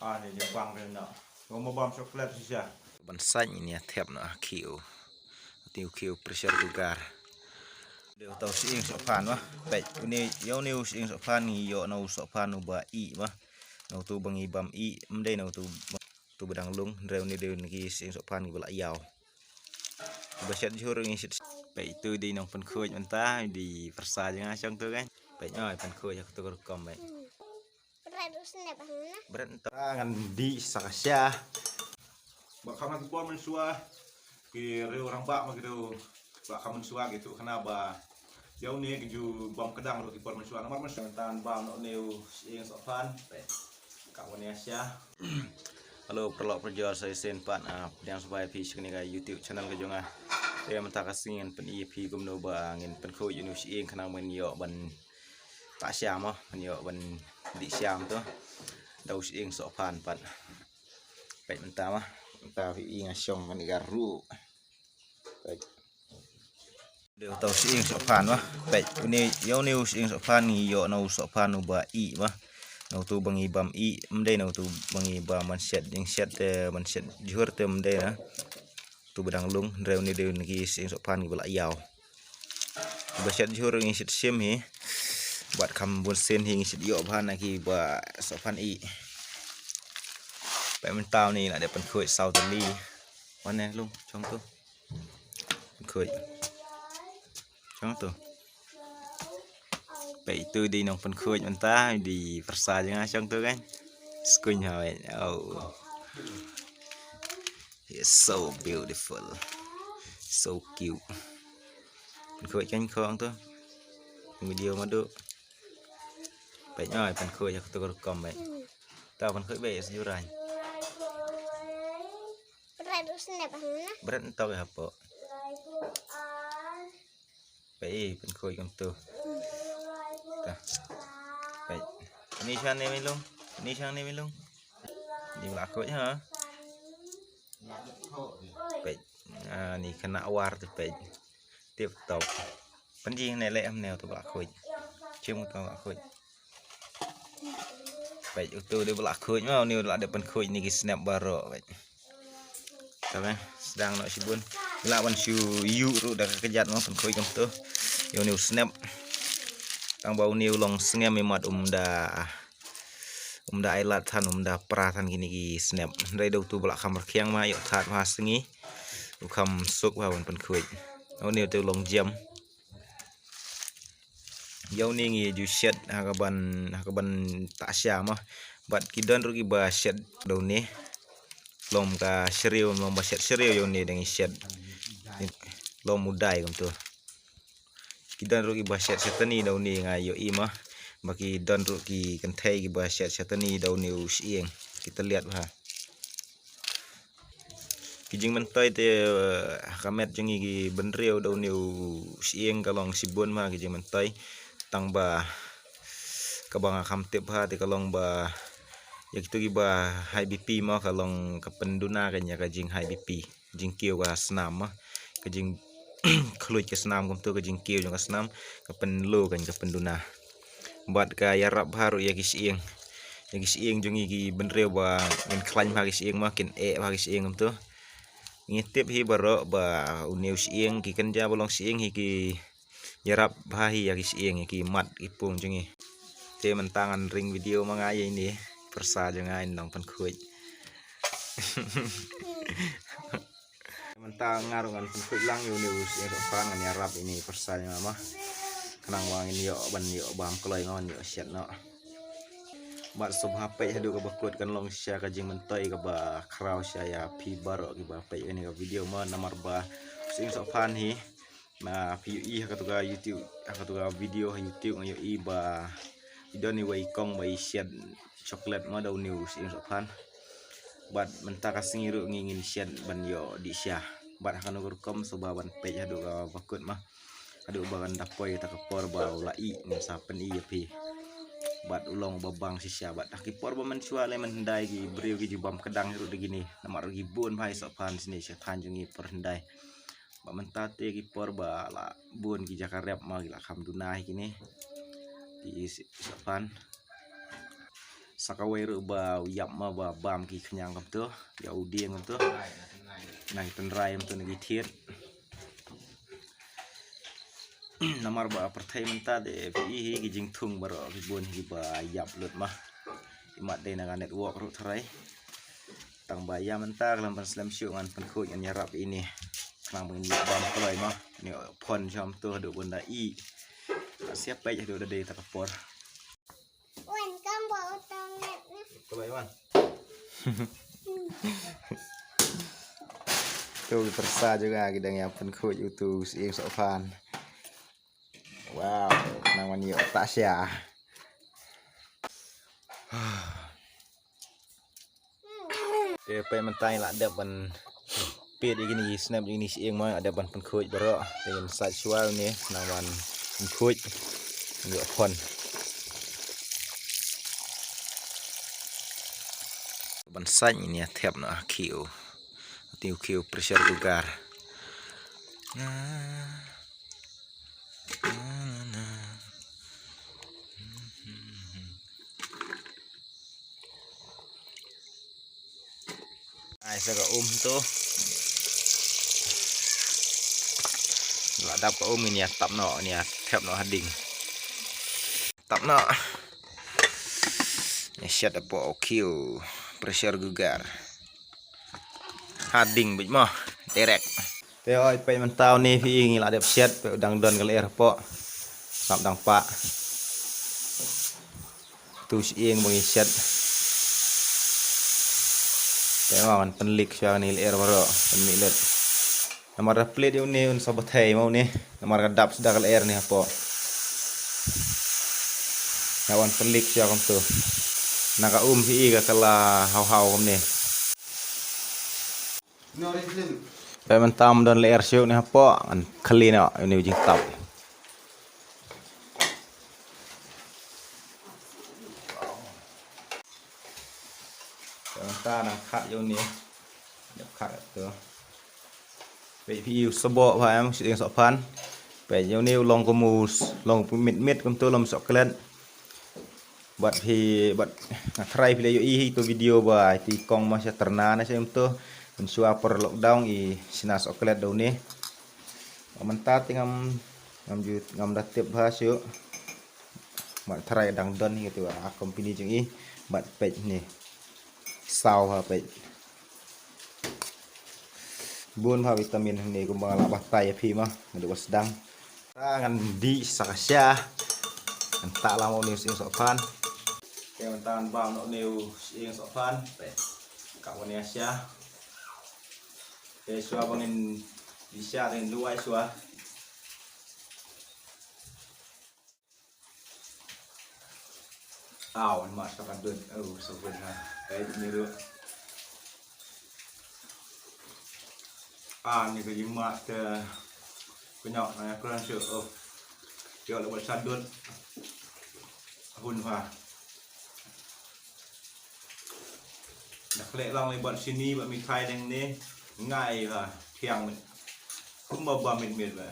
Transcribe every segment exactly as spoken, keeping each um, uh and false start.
Ah, ni ni pang ni na. Ko mo bam chocolate shisha. Ban sain ni a thep na khiew. Tiu khiew pressure cooker. Deu tau sieng sok phan wa. Peit, uni yo ni sieng sok phan ni yo na sok phan u ba i wa. Na tu bang i bam i, mdei na tu tu bedang lung, deu ni deu ni sieng sok phan ni bela yau. Ba shet jhur ni shet. Peit tu di nong pen khuid menta di persa jeng asong tu kan. Peit oi pen khuid aku tu rukom peit. Bret enta ngan di sakasya. Ba kham ki por mynshuwa ki riew rangbah ma ki riew ba kham mynshuwa ki tu khana ba yow ni ki ju bam kedang ruh ki por mynshuwa namar mynshuwa tan bam no neu sieng sok phan. Ka wan ya sya. Hello paralok parajor, sa isen pat ah pdiang sbai phi shikni ka YouTube channel ka jong nga. Te mynta ka sngi ngan pyni phi kumno ba ngin pynkhuid uni u sieng khana ban ïoh ban ta sya mo, ban ïoh ban dih sya mo to. Da u sieng sok phan pat. Peit mynta mo. Mynta phi i nga shong ngan i ka ruh. Peit. Deu tau sieng sok phan mo. Peit uni yo ni u sieng sok phan ni yo na u sok phan u ba i mo. Na u tu bang i bam i, mdei na u tu bang i bam ban shet, ding shet te ban shet jhur te mdei na. Tu bedang lung, deu ni deu ni ki sieng sok phan ki bela yau. Ba shet jhur ngi shet sim hi. Bad kham bun sen hi ngi shet ïoh bha na ki ba sok phan i. Peit mynta ni na de pynkhuid saw tali. Wan ne lung chong tu. Pynkhuid. Chong tu. Peit tu di nong pynkhuid mynta di persa jeng asong tu kan. Skuin ha wei. Oh. It's so beautiful. So cute. Pynkhuid kan khong tu. Video madu. Peit oi pynkhuid aku tu rukom peit. Ta pynkhuid peit sejuran. Bret enta ke hapo. Peit pynkhuid kum tu. Ta. Peit. Ni shang ni milung. Ni shang ni milung. Ni bela khuid ha. Peit. Ah, ni kena war tu peit. Tip top. Penji ne le am ne tu bela khuid. Chim tu bela khuid. Peit utu dei bela khuid ma uni la dei pynkhuid ni ki snap baroh peit. Tabe sedang nok shibun. Ila ban shu yu ruh da ka kejat ma pynkhuid kum tu. Yo ni u snap. Tang ba uni u long sngem imat um da um da ai lad than um da pra than kini ki snap. Dei da utu bela kham rkhiang ma yo that ma sngi. U kham suk ba ban pynkhuid. Uni utu long jam. Yow ni ngi ju shet ha ka ban ha ka ban ta sha ma. Bad ki don ruh ki ba shet da uni. Lom ka shriew lom ba shet shriew yow ni dang ngi shet. Lom u dai kum tu. Ki don ruh ki ba shet shet ni da uni nga yo i ma. Ba ki don ruh ki kynthei ki ba shet shet ni da uni u sieng. Ki tliat ba. Ki jingmyntoi te ha ka met jong ngi ki bynriew da uni u sieng ka long shibun ma ki jingmyntoi. Tang ba kaba nga kham tip ha te ka long ba ïa kitu ki ba high B P ma ka long ka pynduna ka ïa ka jing high B P. Jingkiew ka snam ma ka jing khluit ka snam kumtu ka jingkiew jong ka snam ka pynlu ka ka pynduna. Bad ka ïarap bha ruh ïa ki sieng. Ïa ki sieng jong ngi ki bynriew ba ngin khlaiñ bha ki sieng ma kin eh bha ki sieng kumtu. Ngi tip hi baroh ba une u sieng ki kynja ba long sieng hi ki ïarap bha hi ïa ki sieng ïa ki mat ki pung jong ngi. Te mynta ngan ring video ma nga ïa ine pyrsa jong nga in nong pynkhuid. Mynta nga ruh ngan pynkhuid lang ïa une u sieng ruh ngan ïarap ine pyrsa jong nga ma. Khnang ba ngin ïoh ban ïoh bam kloi ngan ïoh shet noh. Bad sngewbha peit haduh kaba kut kan long shisha ka jingmyntoi kaba khraw shisha ïa phi baroh kiba peit ïa kane ka video ma namar ba u sieng sohphan hi. Na phi ïohi ha katu ka YouTube ha katu ka video ha YouTube nga ïohi ba i don iwei i kong ba i shet chocolate ma da une u sieng sohphan. Bad mynta ka sngi ruh ngi ngin shet ban ïoh dih sha. Bad ha kano ka rukom sngewbha ban peit haduh kaba kut ma. Haduh ba kan da poi kata ka por ba u la ih ngin sa pyni ïa phi. Bad u long uba bang shisha bad ha ki por ba mynshuwa lei mynhyndai ki briew ki ju bam kdang ruh da kine. Namar ruh ki bun bha i sohphan shane sha thaiñ jong ngi por hyndai. Ba mynta te ki por ba la bun ki jaka rep ma ki la kham duna hi kine. Ki sohphan. Sa kawei ruh ba u ïap ma ba bam ki khñiang kumto, ïa u dieng kumto. Na ki tynrai kumto na ki thied. Namar ba pyrthei mynta de phi i hi ki jingthung baroh ki bun hi ba ïap lut ma. Imat dei na ka network ruh tharai. Tang ba ïa mynta ka lam ban slem shuh ngan pynkhuid ngan ïarap ini. Khnang ba ngin ïa bam kloi ma. Ni phon jam tu haduh bun da i. Ka siap peit haduh da dei ta ka por. Wan kam ba utang net ni. Kloi wan. Tu ki pyrsa juga ki dang ïa pynkhuid utu sying sohphan. Wow, nang man ïoh ta sha. Te peit mynta ngi la dep ban peit ïa kine ki snep ïa kine ki sying mo, la dep ban pynkhuid baroh. Te ngin sait shuwa ne nang ban pynkhuid. Ïoh phon. Ban sait ngin ïa thep noh ha khiew. Te u khiew pressure cooker. Na. Na, na, na. Ai sa ka um tu. La dap ka um, ngin ïa tap noh, ngin ïa thep noh ha ding. Tap noh. Ngin ïa shet hapoh u khiew pressure cooker. Ha ding beit mo. Direct. Te oi peit mynta une phi i ngi la dep shet, peit u dang don ka lyer hapoh. Sap dang pah. Tu sying ba ngi shet. Te ma ngan pynlik shuwa kane ka lyer baroh, pynmih lut. Namar da plie ïa une un sa bthei ma une. Namar ka dap sdang ka lyer ne hapoh. Nga wan pynlik shuwa kumtu. Na ka um phi i ka la haw haw kumne. Peit mynta ym don lyer shuh ne hapoh, ngan khylli noh ïa une u jingtap. Peit mynta nang khat ïa une. Dep khat tu. Peit phi i u sboh bha em, sying sohphan. Peit ïa une u long kum u s-, long kum mit mit kumtu lem chocolate. Bad phi, bad nga tharai phi la ïohi hi tu video ba iti kong ma sha tyrna na sha kumtu. Mynshuwa por lockdown i shna chocolate da une. Mynta te ngam, ngam ju, ngam da tip bha shuh. Bad tharai dang don hi katu ha company jong i. Bad peit ne. Saw ha peit. Bun bha vitamin hangne kumba nga la batai ïa phi ma, naduh ba sdang. Ta ngan dih sa ka sha. Ngan tah lang une u sying sohphan. Te mynta ngan bam noh une u sying sohphan. Te ka wan ïa sha. Te shuwa ba ngin dih sha te ngin luwai shuwa. Aw, ma sa ka dud. Oh, sa ka dud ha. Peit ni ruh. Ah, ni ka jingma te. Kunyok na ya kran shu. Oh. Yo le sa dud. Hun ha. Da khleh lang le bad sini bad mithai dang ne. Ngai ha. Thiang mit. Kumba ba mit mit ba.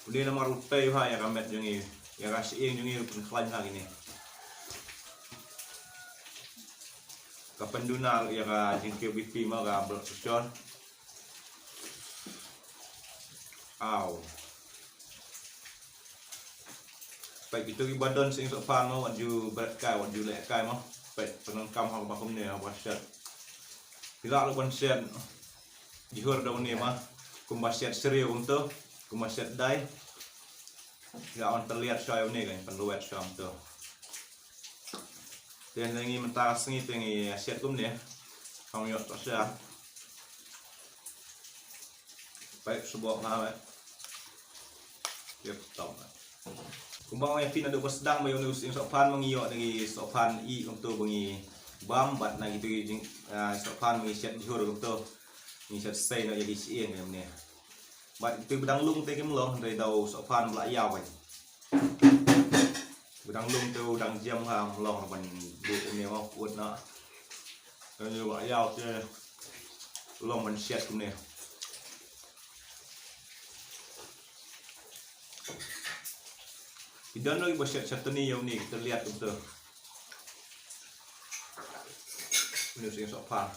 Une namar u tei ha ïa ka met jong ngi, ïa ka sying jong ngi u pynkhlaiñ ha kine. Ka pynduna ïa ka jingkiew biti ma ka blood pressure. Aw. Peit kito kiba don sying sohphan mo, wat ju bret kai, wat ju leh kai mo. Peit pyndonkam ha kaba kumne, ha kaba shet. Phi lah ruh ban shet jhur da une ma. Kumba shet syriew kumto, kumba shet dai. Phi lah ban tylliat shuwa ïa une kan pynlwet shuwa kumto. Te ngi mynta ka sngi te ngi shet kumne. Hong ïoh ta sha. Peit sboh nga me. Yep, tong. Kumba nga ïa phi naduh ba sdang ba ïa une u sying sohphan ba ngi ïoh na ki sohphan i kumto ba ngi bam bad na kito ki jing, ah, sohphan ba ngi shet jhur kumto. Ngi shet sei na ïa ki sying kumne. Bad kito ba dang lung te kim long hynrei da u sohphan ba la ïaw ban. Ba dang lung te u dang jem ha mlong ban buh kumne ma, ut na. Te ba la ïaw te long ban shet kumne. Don ruh ba shet chutney ïa une, kita liat kumta. Une u sying sohphan.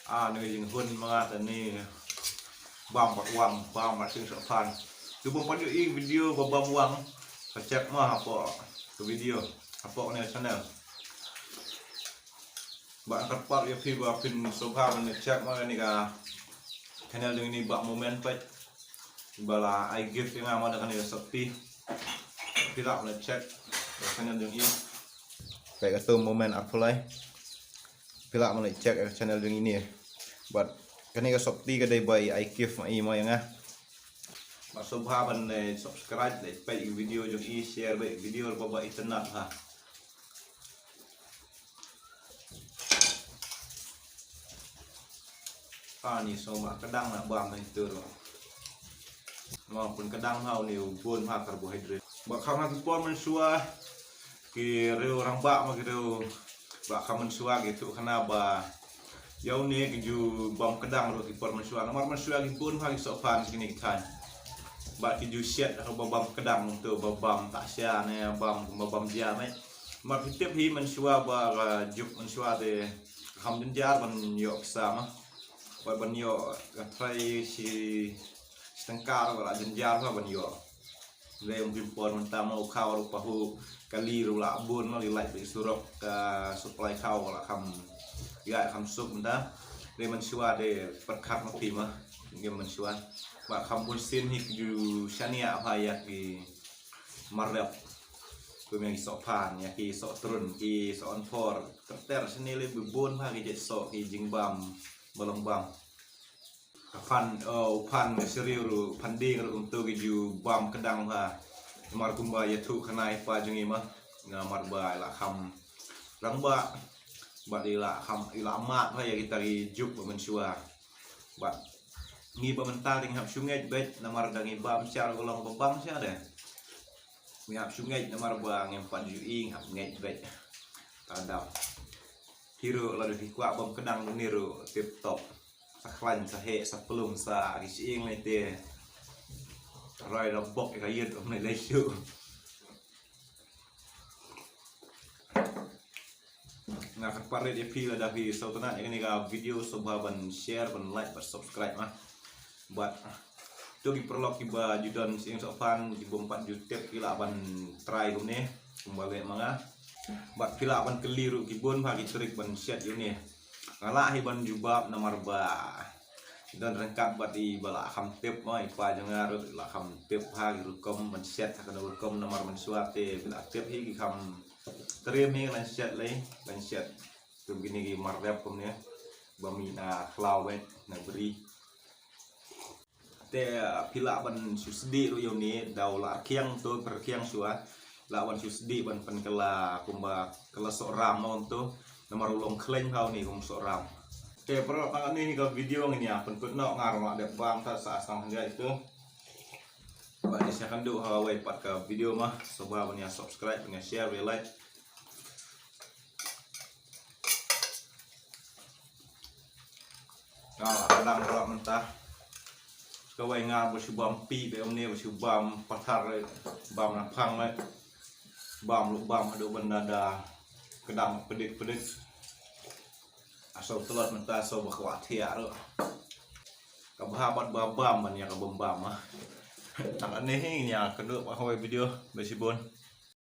Ah, ne jinghun ma nga te ne bam bad wang, bam bad sying sohphan. Te bym pat ïohi video ba bam wang, sa check ma hapoh ka video, hapoh ne channel. Ba kyrpad ïa phi ba phin sngewbha ban check ma kane ka channel jong ine Bah Momen peit. Ba la ai gift ïa nga ma da kane ka sopti. Phi lah ban check ïa ka channel jong i. Peit, kato Momen Arphew Lai. Phi lah ban check ïa ka channel jong ine. Bad kane ka sopti ka dei ba i ai gift ma i ma ïa nga. Ba sngewbha ban, eh, subscribe, like, peit ïa ka video jong i, share beit ïa ka video ba ba itynnad ha. Ani sngewbha kdang na bam na ito ruh. Mo pun kdang ha une u bun ha carbohydrate. Ba kham ha ki por mynshuwa ki riew rangbah ma ki riew ba kham mynshuwa ki tuh khana ba ïa une ki ju bam kdang ruh ki por mynshuwa. Namar mynshuwa ki bun ha ki sohphan kine ki thaiñ. Ba ki ju shet ha ba bam kdang to ba bam tasha ne bam ba bam jia ne. Mar ki tip hi mynshuwa ba ka juk mynshuwa te kham jynjar ban ïoh pisa ma. Ba ban ïoh ka trai shi shi tyngka ruh la jynjar ma ban ïoh. Re um pim por mynta ma u khaw ruh pahu kali ruh la bun ma ki light bad surok ka supply khaw la kham ïa kham suk mynta. Re mynshuwa te pyrkhat ma phi ma. Ngi mynshuwa ba kham bun sien hi ki ju shaniah bha ïa ki mar rep. Kum ïa ki sohphan, ïa ki sohtrun, ki sohonphor. Ter ter shane le bun bha ki jait soh ki jingbam ba long bam. Ka phan, eh, u phan ka syriew ruh, phan dieng ruh kumto ki ju bam kdang bha. Namar kumba ïathuh khana i pa jong i ma. Namar ba i la kham rangbah. Bad i la kham, i la mad bha ïa kita ki juk ba mynshuwa. Bad ngi ba mynta te ngi hap shu ngeit beit namar da ngi bam sha ruh ka long ba bang sha de. Ngi hap shu ngeit namar ba ngim pat ju i, ngi hap ngeit beit. Ta dam. Hi ruh lada phi kwah bam kdang dune ruh tip top. Sa khlaiñ, sa heh, sa plung, sa ki shyieng lei te. Rai da bok ïa ka ïit um lei lei shuh. Nga kyrpad rit ïa phi lada phi sngewtynnad ïa kane ka video sngewbha ban share, ban like, ban subscribe ma. Bad to ki paralok kiba ju don shyieng sohphan, ki bym pat ju tip ki lah ban try kumne kumba leh ma nga. Bad phi lah ban kylli ruh ki bun bha ki trick ban shet ïa une. Nga lah hi ban jubab namar ba don ryngkat bad i ba la kham tip ma, i pa jong nga ruh la kham tip ha ki rukom ban shet ha kano rukom namar mynshuwa te ba la tip hi ki kham trei hi ban shet lei, ban shet. Kum kine ki mar rep kumne ba mih na khlaw beit na bri. Te phi lah ban shu sdieh ruh ïa une da u la rkhiang to pyrkhiang shuwa. Lah ban shu sdieh ban pynkylla kumba kylla sohram mo to. Namar u long khlaiñ bha une kum sohram. Te paralok, tang kane hi ka video ngin ïa pynkut noh, nga ruh nga dep bam ta sa sdang hynrei to. Ba ïa sha kynduh ha kawei pat ka video ma, sngewbha ban ïa subscribe, ban ïa share, ban ïa like. Nga la kdang paralok mynta. Kawei nga ba shu bam pih beit kumne, ba shu bam pathar, bam na phang beit. Bam ruh bam haduh ban da da kdang pdit pdit. Asau tlot mynta, asau ba kwah thiah ruh. Ka bha bad ba bam ban ïa ka bym bam ah. Tang kane hi ngin ïa kynduh ha kawei video, bye shibun.